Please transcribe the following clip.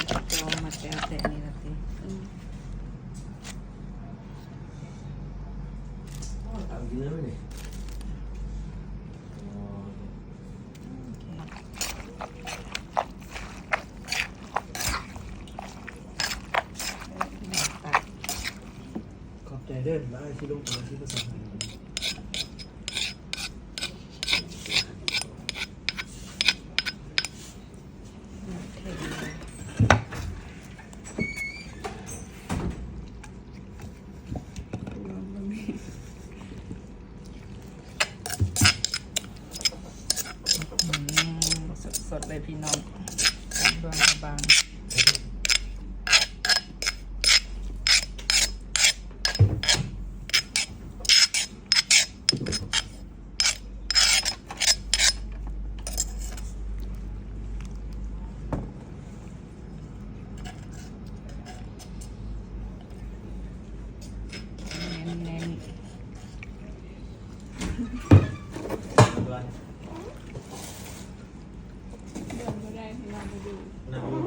ຈອງມາແຕ່ວແຕ່ນີ້ລະຕິ. ອືມ ຕຳກິນແລ້ວນີ້. ໂອເຄ ຂອບໃຈເດີ ລະອ້າຍຊິລົງໄປທີ່ພາສາໄທ. ອືມ ສົດໆເລີຍພີ່ນ້ອງ ຕຳດວງພະບາງ. ແໜ້ນໆ ດວນ ດວນບໍ່ໄດ້ ພີ່ນ້ອງບໍ່ຢູ່ ນຳຢູ່